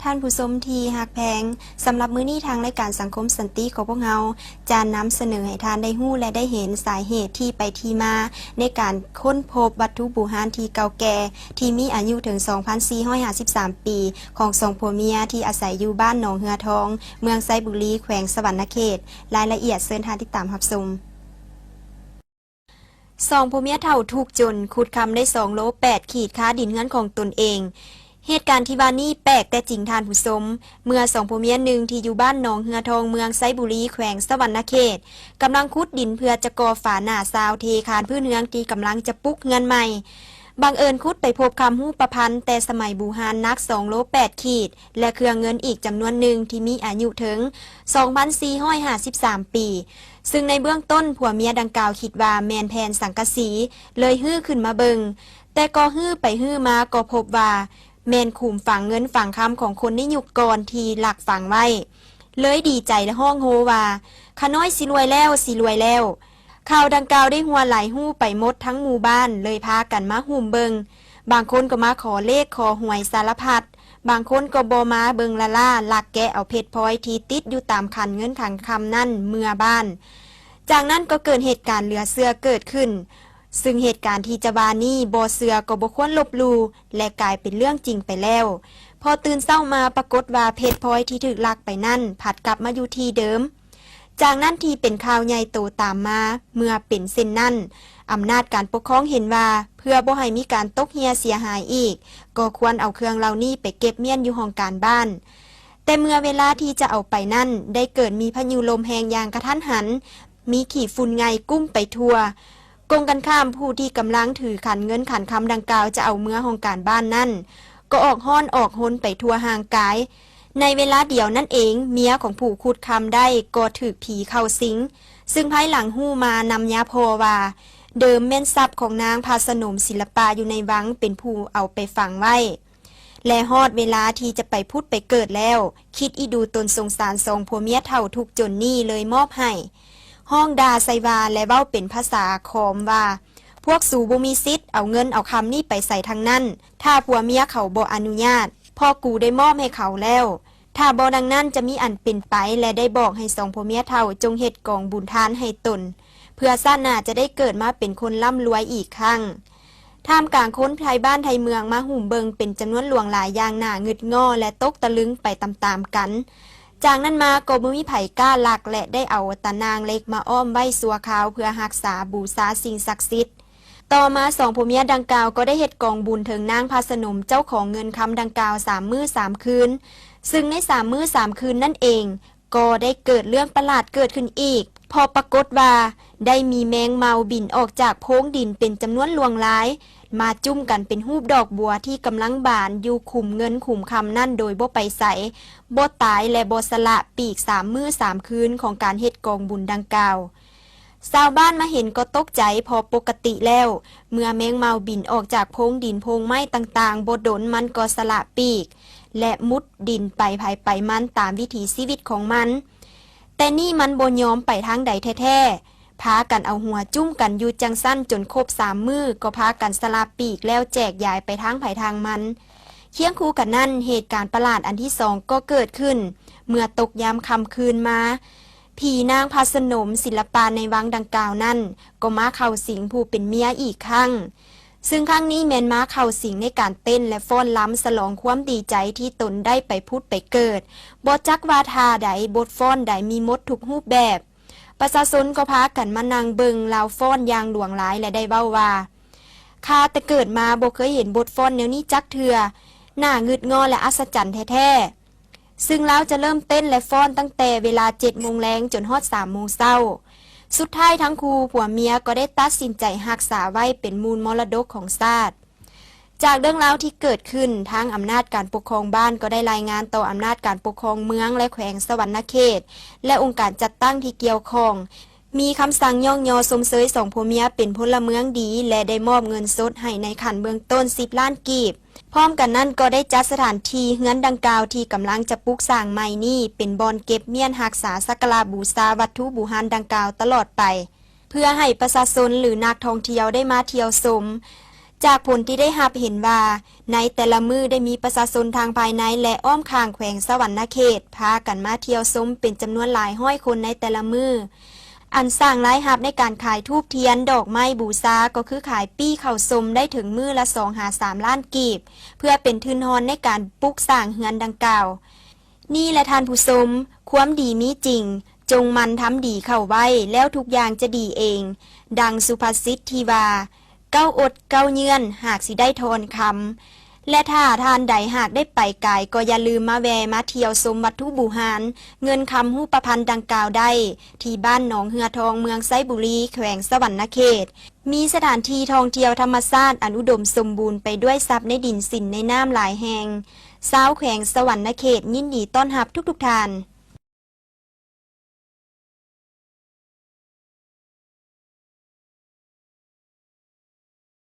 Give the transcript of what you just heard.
ທ່ານຜູ້ຊົມທີ່ຮັກແພງ, ສຳລັບມື້ນີ້ທາງລາຍການສັງຄົມສັນຕິຂອງພວກເຮົາ ຈະນຳສະເໜີໃຫ້ທ່ານໄດ້ຮູ້ ແລະ ໄດ້ເຫັນສາເຫດທີ່ໄປທີ່ມາໃນການຄົ້ນພົບວັດຖຸບູຮານທີ່ເກົ່າແກ່ ທີ່ມີອາຍຸເຖິງສອງພັນສີ່ຮ້ອຍຫ້າສິບສາມປີ ຂອງສອງຜົວເມຍທີ່ອາໄສຢູ່ບ້ານໜອງເຮືອທອງ ເມືອງໄຊບູລີ ແຂວງສະຫວັນນະເຂດ. ລາຍລະອຽດເຊີນທ່ານຕິດຕາມຮັບຊົມ. ສອງຜົວເມຍເຖົ້າທຸກຈົນ ຂຸດຄຳໄດ້ສອງໂລແປດຂີດຄາດິນເຮືອນຂອງຕົນເອງ. ເຫດການທີ່ວ່ານີ້ແປກແຕ່ຈິງທ່ານຜູ້ຊົມ, ເມື່ອສອງຜົວເມຍໜຶ່ງທີ່ຢູ່ບ້ານໜອງເຮືອທອງ ເມືອງໄຊບູລີ ແຂວງສະຫວັນນະເຂດ ກຳລັງຂຸດດິນເພື່ອຈະກໍ່ຝາໜ້າຊາວເທຄານພື້ນເຮືອນທີ່ກຳລັງຈະປຸກເຮືອນໃໝ່. ບັງເອີນຂຸດໄປພົບຄຳຮູບປະພັນແຕ່ສະໄໝບູຮານໜັກສອງໂລແປດຂີດ ແລະ ເຄື່ອງເງິນອີກຈຳນວນໜຶ່ງທີ່ມີອາຍຸເຖິງສອງພັນສີ່ຮ້ອຍຫ້າສິບສາມປີ, ຊຶ່ງໃນເບື້ອງຕົ້ນຜົວເມຍດັ່ງກ່າວຄິດວ່າແມ່ນແຜ່ນສັງກະສີ ເລີຍຮື້ຂຶ້ນມາເບິ່ງ, ແຕ່ກໍຮື້ໄປຮື້ມາກໍພົບວ່າແມ່ນຂຸມຝັງເງິນຝັງຄຳຂອງຄົນໃນຍຸກກ່ອນທີ່ລັກຝັງໄວ້, ເລີຍດີໃຈ ແລະ ຮ້ອງໂຮວ່າ, ຂ້ານ້ອຍຊິລວຍແລ້ວ, ຊິລວຍແລ້ວ. ຂ່າວດັ່ງກ່າວໄດ້ຮົ່ວໄຫຼຮູ້ໄປໝົດທັງໝູ່ບ້ານ, ເລີຍພາກັນມາຫຸ້ມເບິ່ງ. ບາງຄົນກໍມາຂໍເລກຂໍຫວຍສາລະພັດ, ບາງຄົນກໍບໍ່ມາເບິ່ງລ້າໆ ລັກແກະເອົາເພັດພອຍທີ່ຕິດຢູ່ຕາມຂັນເງິນຂັນຄຳນັ້ນເມືອບ້ານ. ຈາກນັ້ນກໍເກີດເຫດການເຫຼືອເຊື່ອເກີດຂຶ້ນ, ຊຶ່ງເຫດການທີ່ຈະວ່ານີ້ບໍ່ເຊື່ອກໍບໍ່ຄວນລົບຫຼູ່ ແລະ ກາຍເປັນເລື່ອງຈິງໄປແລ້ວ. ພໍຕື່ນເຊົ້າມາປາກົດວ່າເພັດພອຍທີ່ຖືກລັກໄປນັ້ນພັດກັບມາຢູ່ທີ່ເດີມ. ຈາກນັ້ນທີ່ເປັນຂ່າວໃຫຍ່ໂຕຕາມມາ, ເມື່ອເປັນເຊັ່ນນັ້ນ, ອຳນາດການປົກຄອງເຫັນວ່າ ເພື່ອບໍ່ໃຫ້ມີການຕົກເຮ່ຍເສຍຫາຍອີກ, ກໍຄວນເອົາເຄື່ອງເຫຼົ່ານີ້ໄປເກັບມ້ຽນຢູ່ຫ້ອງການບ້ານ. ແຕ່ເມື່ອເວລາທີ່ຈະເອົາໄປນັ້ນ ໄດ້ເກີດມີພາຍຸລົມແຮງຢ່າງກະທັນຫັນ, ມີຂີ້ຝຸ່ນໄງ່ກຸ້ມໄປທົ່ວ. ກົງກັນຂ້າມ, ຜູ້ທີ່ກຳລັງຖືຂັນເງິນຂັນຄຳດັ່ງກ່າວຈະເອົາເມືອຫ້ອງການບ້ານນັ້ນ ກໍອອກຮ້ອນອອກຮົນໄປທົ່ວຮ່າງກາຍ. ໃນເວລາດຽວນັ້ນເອງ, ເມຍຂອງຜູ້ຂຸດຄຳໄດ້ກໍຖືກຜີເຂົ້າສິງ, ຊຶ່ງພາຍຫຼັງຮູ້ມານຳຍາພໍ່ວ່າ ເດີມແມ່ນຊັບຂອງນາງພາສະໜົມສິລະປາຢູ່ໃນວັງເປັນຜູ້ເອົາໄປຝັງໄວ້. ແລະ ຮອດເວລາທີ່ຈະໄປຜຸດໄປເກີດແລ້ວ, ຄິດອີ່ດູຕົນສົງສານສອງຜົວເມຍເຖົ້າທຸກຈົນນີ້ເລີຍມອບໃຫ້. ຮ້ອງດ່າໃສ່ວ່າ ແລະ ເວົ້າເປັນພາສາຂອມວ່າ, ພວກສູບໍ່ມີສິດເອົາເງິນເອົາຄຳນີ້ໄປໃສທັງນັ້ນ, ຖ້າຜົວເມຍເຂົາບໍ່ອະນຸຍາດ, ເພາະກູໄດ້ມອບໃຫ້ເຂົາແລ້ວ. ຖ້າບໍ່ດັ່ງນັ້ນຈະມີອັນເປັນໄປ ແລະ ໄດ້ບອກໃຫ້ສອງຜົວເມຍເຖົ້າຈົ່ງເຮັດກອງບຸນທານໃຫ້ຕົນ, ເພື່ອຊາດໜ້າຈະໄດ້ເກີດມາເປັນຄົນລ່ຳລວຍອີກຄັ້ງ. ທ່າມກາງຄົນໄທບ້ານໄທເມືອງມາຫຸ້ມເບິ່ງເປັນຈຳນວນຫຼວງຫຼາຍຢ່າງໜ້າງຶດງໍ້ ແລະ ຕົກຕະລຶງໄປຕາມໆກັນ. ຈາກນັ້ນມາກໍບໍ່ມີໃຜກ້າລັກ ແລະ ໄດ້ເອົາຕາໜ່າງເຫຼັກມາອ້ອມໄວ້ຊົ່ວຄາວເພື່ອຮັກສາບູຊາສິ່ງສັກສິດ. ຕໍ່ມາສອງຜົວເມຍດັ່ງກ່າວກໍໄດ້ເຮັດກອງບຸນເຖິງນາງພາສະໜົມເຈົ້າຂອງເງິນຄຳດັ່ງກ່າວສາມມື້ສາມຄືນ, ຊຶ່ງໃນສາມມື້ສາມຄືນນັ້ນເອງ ກໍໄດ້ເກີດເລື່ອງປະຫຼາດເກີດຂຶ້ນອີກ, ເພາະປາກົດວ່າໄດ້ມີແມງເມົາບິນອອກຈາກໂພງດິນເປັນຈຳນວນຫຼວງຫຼາຍ, ມາຈຸ້ມກັນເປັນຮູບດອກບົວທີ່ກຳລັງບານຢູ່ຂຸມເງິນຂຸມຄຳນັ້ນໂດຍບໍ່ໄປໃສ, ບໍ່ຕາຍ ແລະ ບໍ່ສະຫຼະປີກສາມມື້ສາມຄືນຂອງການເຮັດກອງບຸນດັ່ງກ່າວ. ຊາວບ້ານມາເຫັນກໍຕົກໃຈ ເພາະປົກກະຕິແລ້ວ ເມື່ອແມງເມົາບິນອອກຈາກໂພງດິນໂພງໄມ້ຕ່າງໆ ບໍ່ດົນມັນກໍສະຫຼະປີກ ແລະ ມຸດດິນໄປໃຜໄປມັນຕາມວິຖີຊີວິດຂອງມັນ. ແຕ່ນີ້ມັນບໍ່ຍອມໄປທາງໃດແທ້ໆ, ພາກັນເອົາຫົວຈຸ້ມກັນຢູ່ຈັ່ງຊັ້ນຈົນຄົບສາມມື້ກໍພາກັນສະຫຼະປີກແລ້ວແຈກຢາຍໄປທາງໃຜທາງມັນ. ຄຽງຄູ່ກັນນັ້ນ, ເຫດການປະຫຼາດອັນທີສອງກໍເກີດຂຶ້ນ ເມື່ອຕົກຍາມຄ່ຳຄືນມາ, ຜີນາງພາສະໜົມສິລະປາໃນວັງດັ່ງກ່າວນັ້ນ ກໍມາເຂົ້າສິງຜູ້ເປັນເມຍອີກຄັ້ງ, ຊຶ່ງຄັ້ງນີ້ແມ່ນມາເຂົ້າສິງໃນການເຕັ້ນ ແລະ ຟ້ອນລຳສະຫຼອງຄວາມດີໃຈທີ່ຕົນໄດ້ໄປຜຸດໄປເກີດ, ບໍ່ຈັກວ່າທ່າໃດ, ບົດຟ້ອນໃດມີໝົດທຸກຮູບແບບ. ປະຊາຊົນກໍພາກັນມານັ່ງເບິ່ງລາວຟ້ອນຢ່າງຫຼວງຫຼາຍ ແລະ ໄດ້ເວົ້າວ່າ, ຂ້າແຕ່ເກີດມາບໍ່ເຄີຍເຫັນບົດຟ້ອນແນວນີ້ຈັກເທື່ອ, ໜ້າງຶດງໍ້ ແລະ ອັດສະຈັນແທ້ໆ. ຊຶ່ງລາວຈະເລີ່ມເຕັ້ນ ແລະ ຟ້ອນຕັ້ງແຕ່ເວລາເຈັດໂມງແລງຈົນຮອດສາມໂມງເຊົ້າ. ສຸດທ້າຍທັງຄູ່ຜົວເມຍກໍໄດ້ຕັດສິນໃຈຮັກສາໄວ້ເປັນມູນມໍລະດົກຂອງຊາດ. ຈາກເລື່ອງລາວທີ່ເກີດຂຶ້ນ, ທາງອຳນາດການປົກຄອງບ້ານກໍໄດ້ລາຍງານຕໍ່ອຳນາດການປົກຄອງເມືອງ ແລະ ແຂວງສະຫວັນນະເຂດ ແລະ ອົງການຈັດຕັ້ງທີ່ກ່ຽວຂ້ອງ, ມີຄຳສັ່ງຍ້ອງຍໍຊົມເຊີຍສອງຜົວເມຍເປັນພົນລະເມືອງດີ ແລະ ໄດ້ມອບເງິນສົດໃຫ້ໃນຂັ້ນເບື້ອງຕົ້ນສິບລ້ານກີບ. ພ້ອມກັນນັ້ນກໍໄດ້ຈັດສະຖານທີ່ເຮືອນດັ່ງກ່າວທີ່ກຳລັງຈະປຸກສ້າງໃໝ່ນີ້ເປັນບ່ອນເກັບມ້ຽນຮັກສາສັກກາລະບູຊາວັດຖຸບູຮານດັ່ງກ່າວຕະຫຼອດໄປ, ເພື່ອໃຫ້ປະຊາຊົນ ຫຼື ນັກທ່ອງທ່ຽວໄດ້ມາທ່ຽວຊົມ. ຈາກຜົນທີ່ໄດ້ຮັບເຫັນວ່າ ໃນແຕ່ລະມື້ໄດ້ມີປະຊາຊົນທາງພາຍໃນ ແລະ ອ້ອມຂ້າງແຂວງສະຫວັນນະເຂດ ພາກັນມາທ່ຽວຊົມເປັນຈຳນວນຫຼາຍຮ້ອຍຄົນໃນແຕ່ລະມື້. ອັນສ້າງລາຍຮັບໃນການຂາຍທູບທຽນ ດອກໄມ້ບູຊາ ກໍຄືຂາຍປີ້ເຂົ້າຊົມໄດ້ເຖິງມື້ລະສອງຫາສາມລ້ານກີບ ເພື່ອເປັນທຶນຮອນໃນການປຸກສ້າງເຮືອນດັ່ງກ່າວ. ນີ້ແຫຼະທ່ານຜູ້ຊົມ, ຄວາມດີມີຈິງ, ຈົ່ງໝັ່ນທຳດີເຂົ້າໄວ້ ແລ້ວທຸກຢ່າງຈະດີເອງ. ດັ່ງສຸພາສິດທີ່ວ່າ, ເກົ້າອົດເກົ້າເຍືອນ ຫາກຊິໄດ້ທອນຄຳ. ແລະ ຖ້າທ່ານໃດຫາກໄດ້ໄປກາຍ ກໍຢ່າລືມມາແວ່ມາທ່ຽວຊົມວັດຖຸບູຮານ ເງິນຄຳຮູບປະພັນດັ່ງກ່າວໄດ້ ທີ່ບ້ານໜອງເຮືອທອງ ເມືອງໄຊບູລີ ແຂວງສະຫວັນນະເຂດ. ມີສະຖານທີ່ທ່ອງທ່ຽວທຳມະຊາດອັນອຸດົມສົມບູນໄປດ້ວຍຊັບໃນດິນສິນໃນນ້ຳຫຼາຍແຫ່ງ. ຊາວແຂວງສະຫວັນນະເຂດຍິນດີຕ້ອນຮັບທຸກໆທ່ານ.